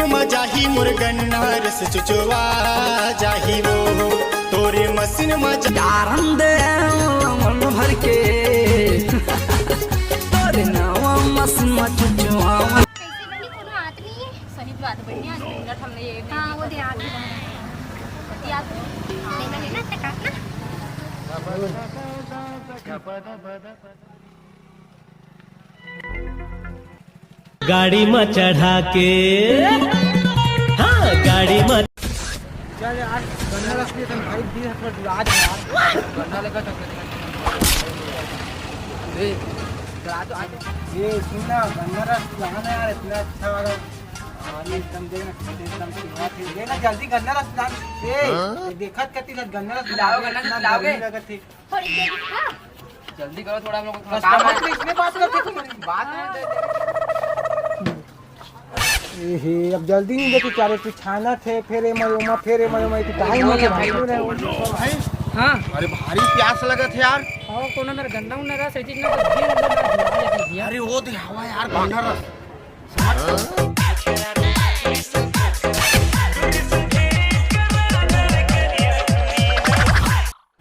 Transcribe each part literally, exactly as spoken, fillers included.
म जाही मोर गन्ना रस चुचवा जाही वो, तोरे मशीन म जा- डारन दे मन भर के। तोरे नवा मशीन म चुचवा। कैसे बनी, कोनो आत नहीं है। सही बात, बढ़िया, आज मिनट हमने ये हाँ, वो दे, आत ही बना। या तो लेना है ना, चकास ना। गाड़ी म चढ़ा के, हाँ, गाड़ी म चल यार, गन्ना रस लिए तो भाई, दिल है थोड़ा जुड़ा दे यार। गन्ना लेकर चल, ए, चला तो आज। ये सुन ना, गन्ना रस पिला ना यार, इतना अच्छा वाला। हाँ, ये एकदम देख ना, एकदम सेवा थे। ये ना जल्दी गन्ना रस डाल। ए, हाँ? ये देखत कती ना गन्ना रस पिलाओ, डाल, गन्ना इतना पिलाओगे? गर्मी लगत थे। थोड़ी देर, हाँ। जल्दी करो थोड़ा, हम लोग को थोड़ा काम है। कस्टमर तो इसमें बात करते तुम। बात मत दे। एहे, अब जल्दी नहीं देती, चारे तू छाना थे, फिर ए मरे ओमा, फिर ए मरे ओमा, तू टाइम मत भाई। भाई। हाँ। अरे भारी प्यास लगत है यार। और कोनो मेरा गन्ना उन्ना रहा, सही चीज ना तो फिर उन्ना रहा, भैया। अरे वो दे हवा यार, गन्ना रस।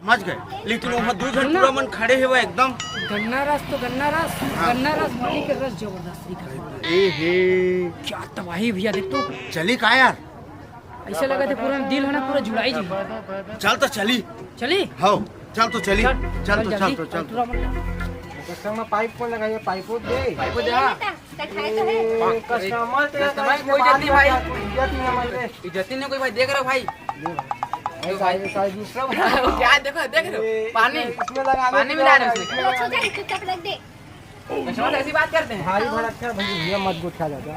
समझ गए, लेकिन वो दू झन पूरा मन खड़े हे वो एकदम। गन्ना रस तो गन्ना रस, हाँ। गन्ना रस, पानी के रस जबरदस्त दिखा। ए हे। क्या तबाही भैया, देख तो। चली का यार? ऐसा लगा था पूरा दिल है ना, पूरा जुड़ाई जी। चल तो चली। चली? हाँ, चल तो चली। चल, चल तो, चल जल्दी, तो, चल तो। पूरा मन। कस्टमर पाइप को लगाइए, पाइप को दे। पाइप को दे, हाँ। बैठाए तो है। ए, कस्टमर तो कस्टमर कोई इज्जत नहीं भाई। इज्जत नहीं हमारे। इज्जत नहीं कोई भाई, देख रहे हो भाई? ले भाई। भाई, भाई, भाई, दूसरा वो क्या देखो, देख रहे हो? ए, पानी। इसमें, इसमें लगा दे, पानी मिला रहे हो इसमें। इसमें लगा दे। चुपचाप रख दे। कस्टमर से ऐसी बात करते हैं। भारी भड़क है भाई, भैया मत गुठा जाता।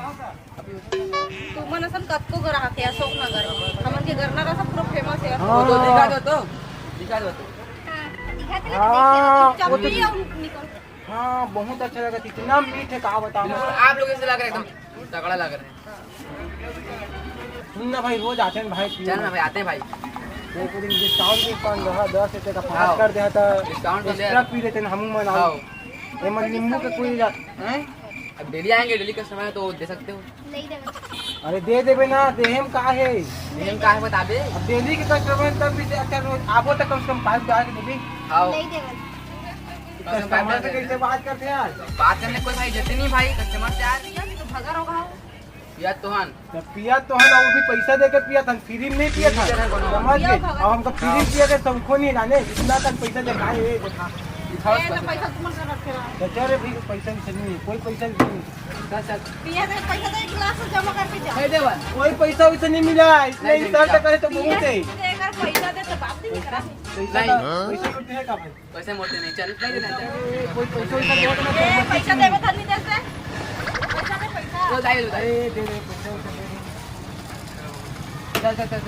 तुमन असन कतको ग्राहक है अशोकनगर में। हमन के गरना रस पूरा फेमस है। हाँ। वो तो दिखा दो तो। दिखा दो तो। हाँ, दिखा दे, हाँ, चुपचाप वो तो पिए और निकल। हाँ, बहुत अच्छा लगा, इतना मीठ है, का बताऊँ। बिल्कुल, आप लोग ऐसे लग रहे हैं, एकदम तगड़ा लग रहा है। सुन ना भाई, रोज आते हैं भाई, पी चल ना भाई, आते हैं भाई। एक दिन डिस्काउंट भी पाँच दस, दस रुपये का पाँच हाँ। कर दिया था, डिस्काउंट तो दे। एक्स्ट्रा पी लेते हैं, हम मन आओ। हाँ। ये मन नींबू के कोई जा-, हैं? अब डेली आएंगे, डेली कस्टमर है तो दे सकते हो। नहीं देवे। अरे दे देबे ना, देहे में का है? देहे में का है बता दे। अब डेली के कस्टमर तब भी से अच्छा रोज आबो तो कम से कम पाँच बार के देबे। आओ। नहीं देवे। कस्टमर से कैसे बात करते हैं यार? बात करने कोई भाई इज्जत नहीं भाई, कस्टमर से यार। पिया तो भगा रहो भाव। पिया तो हन। तो पिया तो हन, वो भी पैसा दे के पिया था, फ्री में नहीं पिया था। फ्री में पिया था, समझ गए? अब हमको फ्री में पिया के शौको नहीं जाने, इतना तक पैसा दे खाए, ये देखा। दिखाओ ए, तो पैसा। पैसा तुम कर रखे रहो। तो चल रे भाई, पैसा वैसा नहीं है, कोई पैसा नहीं है। चल, चल। पिया के पैसा तो एक गिलास में जमा करके जाओ। दे देवा। कोई पैसा वैसा नहीं मिला, इतना नहीं, नहीं इंसल्ट मिला। करे तो बहुत है। पिया के अगर पैसा दे तो बात नहीं करा। पैसा नहीं। का, पैसा कुछ है का भाई? पैसे मोटे नहीं, चल, नहीं देना, चल। कोई पैसा वैसा बहुत ना, ए, पैसा देवे था नहीं जैसे। पैसा दे, पैसा। वो जाए, वो जाए। अरे, दे दे, पैसा वैसा दे दे। चल, चल, चल।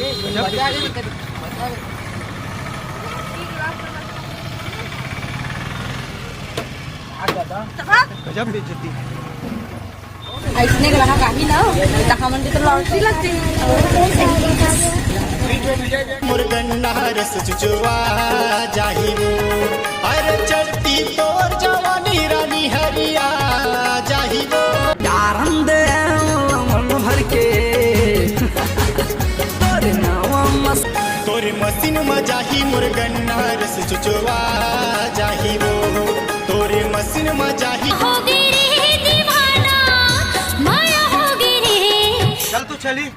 ए, बचा ले, बचा ले। आ गया था। गजब बेइज्जती। अइसने ग्राहक आही ना, त हमन के तो लॉटरी लग जाही। मोर गन्ना रस चुचवा जाही वो, अरे चढ़ती तोर जवानी रानी हरिया जाही वो। डारन दे मन भर के, तोरे नावा मस- तोरे मशीन म जाही मोर गन्ना रस चुचवा जाही वो, तोरे मशीन म जाही। हो गई रे दीवाना, माया हो गई रे। चल तू चली।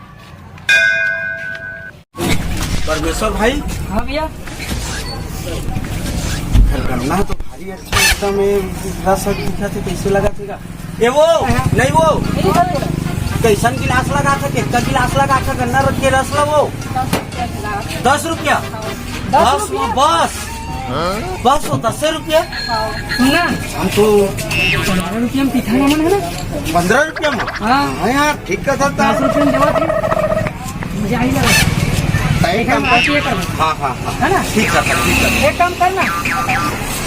परमेश्वर भाई। हाँ भैया। गन्ना तो भारी अच्छा एकदम, ये रस दिखा थे, कैसे लगा थे? ए वो, हाँ। नहीं वो। कैसन गिलास लगा था, कितना गिलास लगा था गन्ना रस के रस ला वो? दस रुपया। दस रुपया? दस दस रुपया? में बस। बस वो दस रुपया? हाँ। सुन ना। हम तो पंद्रह रुपया में पीठा नमन है ना? पंद्रह रुपया में? हाँ। हाँ यार, ठीक का था। दस रुपया में देवा थे। मजा आई लगा। एक काम कर। हाँ, हाँ, हाँ। है ना? ठीक है, ठीक है। एक काम कर ना।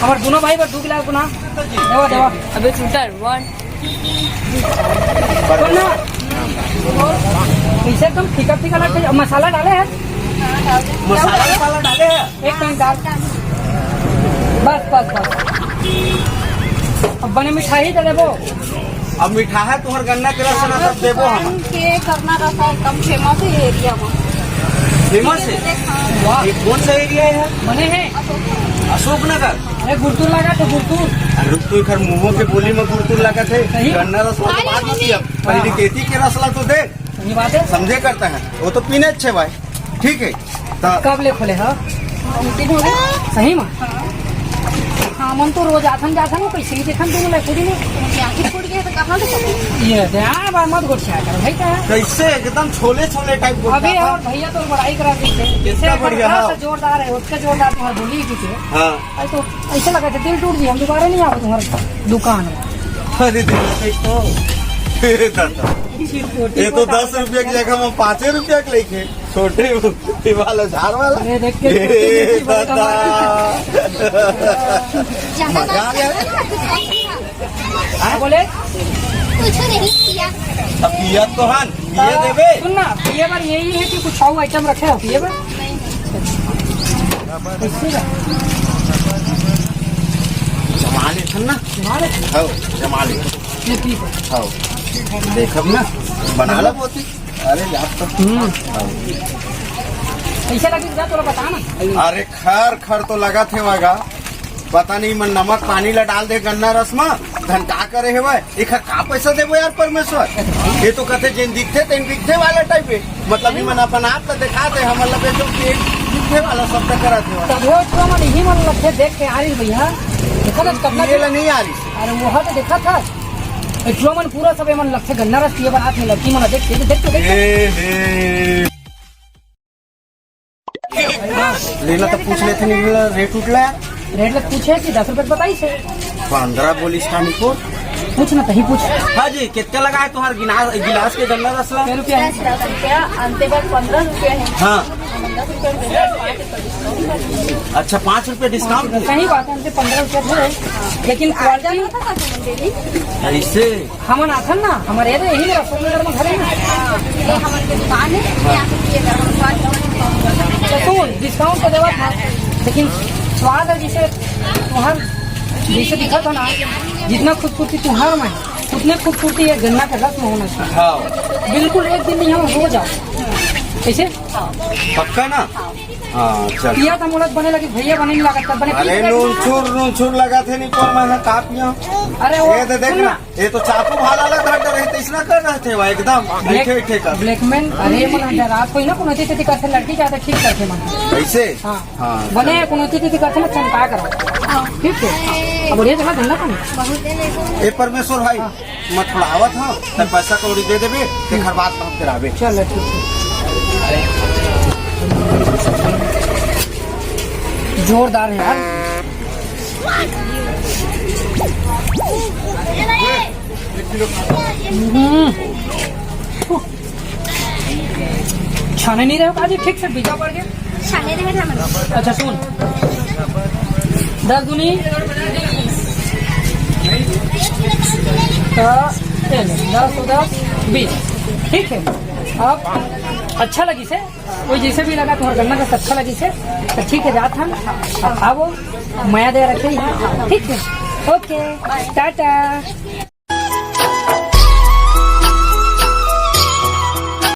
हमारे दोनों भाई पर दो गिलास बना। देवा, देवा। अबे चूतर, वन। बोल ना। और कैसे एकदम फीका फीका लगता है। मसाला डाले हैं? मसाला, मसाला डाले हैं? एक मिनट डाल। बस, बस, बस। अब बने मिठाई दे देबो। अब मिठाहा तुंहर गन्ना के रस ना, तब देबो हम। के गन्ना रस एकदम फेमस हे एरिया में। फेमस हे? हाँ। ये कौन सा एरिया हे? बने हे। अशोक नगर। अरे गुरतुर लगा तो गुरतुर। अरे रुक, तो एकर मुंह के बोली में गुरतुर लगा थे। सही। गन्ना रस ला तो बात मत किया। हाँ। पहले खेती के रस ला तो दे। सही बात है। समझे करता है, वो तो पीने अच्छे भाई, ठीक है। तो कब ले खोले हो? दो दिन हो गए। सही में? हाँ। हाँ, मन तो रोज आथन जाथन, वो कैसे ही देखन दोनों लड़के दिन। आँखें फूट गए तो कहाँ से पकड़े? ये दे, हाँ, बार मत गोठिया कर भाई, का है? कैसे एकदम छोले छोले टाइप बोलता अभी था। और भैया तो बड़ाई करा दी थे। कितना जैसे बढ़िया, हाँ। से जोरदार है, उसका जोरदार तुम्हारा बोली ही पीछे। हाँ। अरे तो ऐसे लगा था, दिल टूट गया, हम दोबारा नहीं आवे तुम्हारे दुकान में। अरे देखो, देखो। दादा, ये तो दस रुपया की जगह में पाँचे रुपया के लेके छोटे, ये वाला झाड़ वाला। अरे देख के ए, छोटे दादा। मजा आ गया। हाँ, बोले? कुछ नहीं किया। अब पिया तो हन, पिए देबे। सुन ना, पिए बर यही है कि कुछ और आइटम रखे हो, पिए बर? जमा लेथन ना। जमा ले। हौ, जमा ले। ये पी। हौ। देखब ना, बना ला पोती। अरे यार तो। हम्म। हौ। कैसे लगी जा, थोड़ा बता ना। अरे खर खर तो लगा थे वागा। पता नहीं मन नमक पानी ला डाल दे गन्ना रस में, धन का करे हेवय। एखर का पैसा देबो यार परमेश्वर? ये तो कथे जेन दिखथे तेन बिकथे वाला टाइप हे। मतलब, ये मन अपन आप ला दिखाथे, हमन ला बेचो कि एक दिखथे वाला शब्द करत हे। तभे ओ छुआ मन इही मन लगथे देख के आरिस भैया। देखा था कपड़ा ये ला नहीं आरिस। अरे वो तो देखा था। ए छुआ मन पूरा सब ए मन लगथे गन्ना रस पिए बर आथे लड़की मन देख के, देख के, देख के। ए हे। लेना तो पूछ लेथे, नहीं लेना, रेट उठ ला। रेट लग पूछे कि दस रुपए बताई से। पंद्रह बोलिस कानी को। पूछ ना, तही पूछ। हाँ जी, कितना लगा है तुम्हारा गिलास, गिलास के गन्ना रस ला? कै रुपया है? दस रुपया, अंते बार पंद्रह रुपया है। हाँ। हम दस रुपया में दे रहे हैं, पाँच रुपया डिस्काउंट। अच्छा, पाँच रुपया डिस्काउंट? सही बात है, अंते पंद्रह रुपया थे, लेकिन क्वालिटी ऐसे। हमन आथन ना, हमर ये तो यही मेरा फोन नंबर में घर है ना। ये हमन के दुकान है, यहाँ से पिए कर हम स्वाद तो सुन, डिस्काउंट तो देवा था, लेकिन स्वाद है जैसे तुहार, जैसे दिखा था ना, जितना खूबसूरती तुहार में, उतने खूबसूरती ये गन्ना का रस में होना चाहिए। हाँ। बिल्कुल एक दिन में यहाँ हो जाओ। कैसे? पक्का ना? हाँ, चल। पिया था मोला बने लगी, भैया बने नहीं लागत, बने अरे पीस नून लगी। छुर, नून छुर लगा थे नहीं, कौन मैं का पिया? अरे वो ये तो देख सुन ना। ना, ये तो चाकू भाला ला धर रहे थे, इसना कर रहे थे भाई एकदम, बैठे बैठे कर। ब्लैकमेल, अरे मन डरा कोई ना, कोनो चीज दिक्कत है, लड़की ज्यादा ठीक करते मन। कैसे? हाँ। हाँ, बने चल। कोनो चीज दिक्कत है ना, चमका करो। ठीक है। अब बढ़िया चला धंधा पानी। ए परमेश्वर भाई, हाँ। मैं थोड़ा आवत हूँ, तब पैसा कौड़ी दे देबे, तेखर बाद हम कराबे। चल, ठीक है। जोरदार है यार। हम्म। छाने नहीं रहे हो काजी, ठीक से बीजा पड़ गया। छाने रहे ना मतलब। अच्छा सुन, दस दूनी तो ये ले, दस और दस बीस, ठीक है। अब अच्छा लगी से, कोई जैसे भी लगा तुम्हारा गन्ना का अच्छा लगी से, तो ठीक है, जात हम। अब वो मया दे रखे ही, ठीक है, ओके, टाटा।